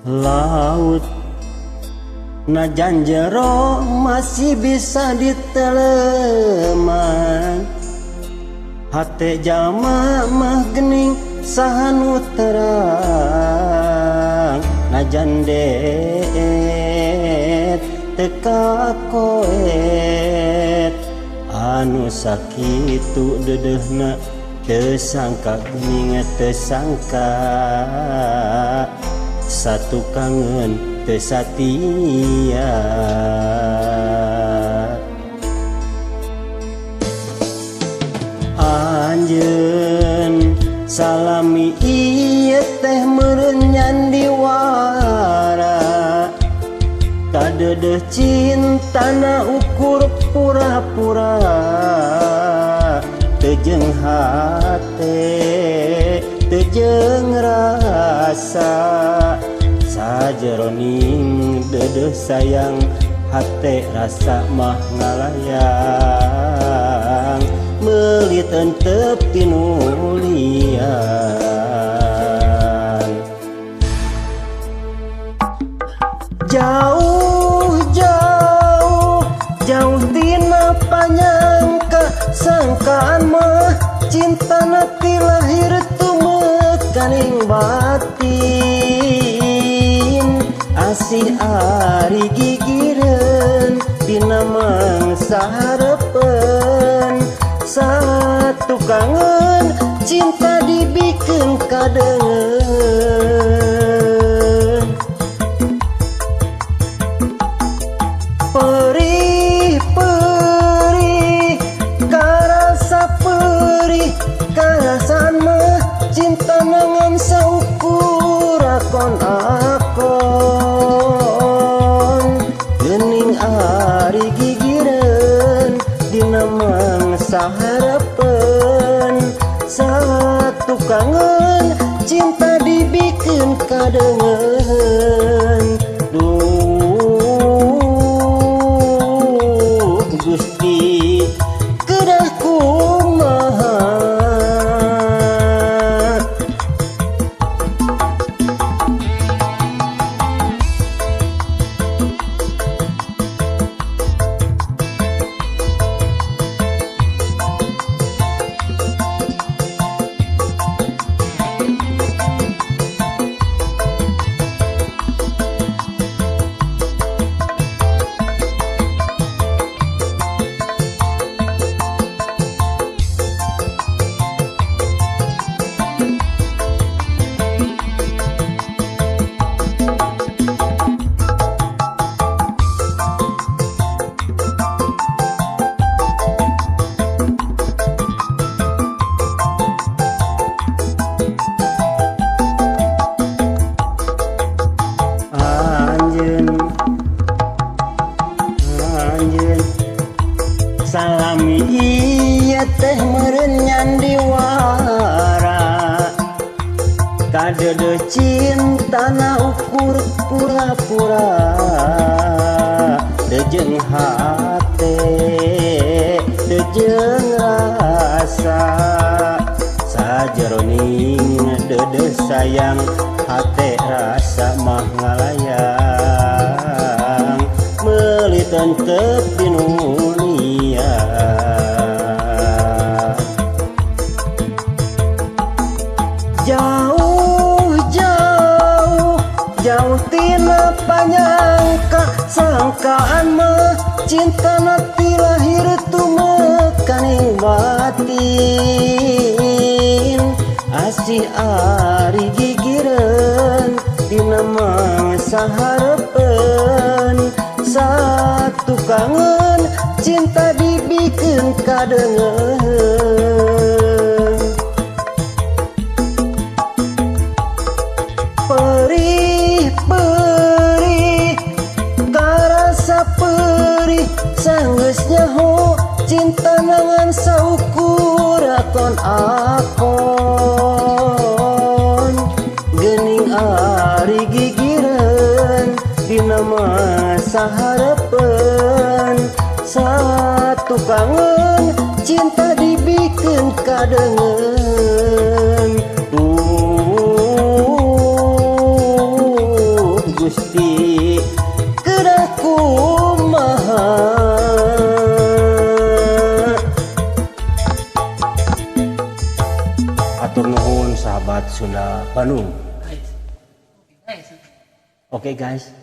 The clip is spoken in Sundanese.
Laut najan jero masih bisa diteleman, hate jalma mah gening saha nu terang. Najan deet teu kakoet, anu sakitu dedehna teu sangka gening teu sangka. Satu kangen teu satia. Anjeun salami ieu teh meureun nyandiwara, kadeudeeh cintana ukur pura-pura. Teu jeung hate teu jeung rasa, sajeroning deudeuh sayang hate rasa mah ngalayang. Meuli tentep tinulian. Jauh jauh jauh tina panyangka, sangkaan mah cintana ti lahir tumekaning batin. Asih ari gigireun dina mangsa hareupeun, satu kangen cinta dibikeun kadeungeun. Perih perih karasa perih, karasaan mah cinta nangan saukur akon akon. Geuning ari gigireun dina mangsa hareupeun, satu kangen cinta dibikeun kadeungeun. Duh Gusti kedah kumaha. Salami ieu teh meureun nyandiwara, kadeudeuh cintana ukur pura-pura. Teu jeung hate teu jeung rasa, sajeroning deudeuh sayang hate rasa mah ngalayang. Meuli tentep dinulian. Jauh jauh jauh tina panyangka, sangkaan mah cintana ti lahir tumekaning batin. Asih ari gigireun dina mangsa hareupeun, satu kangen cinta dibikeun kadeungeun. Perih perih karasa perih, sanggeus nyaho cinta nangan saukur akon akon. Geuning ari gigireun dina masa hareupeun, satu kangen cinta dibikeun kadeungeun. Duh Sunda Bandung. Guys. Oke guys. Oke guys.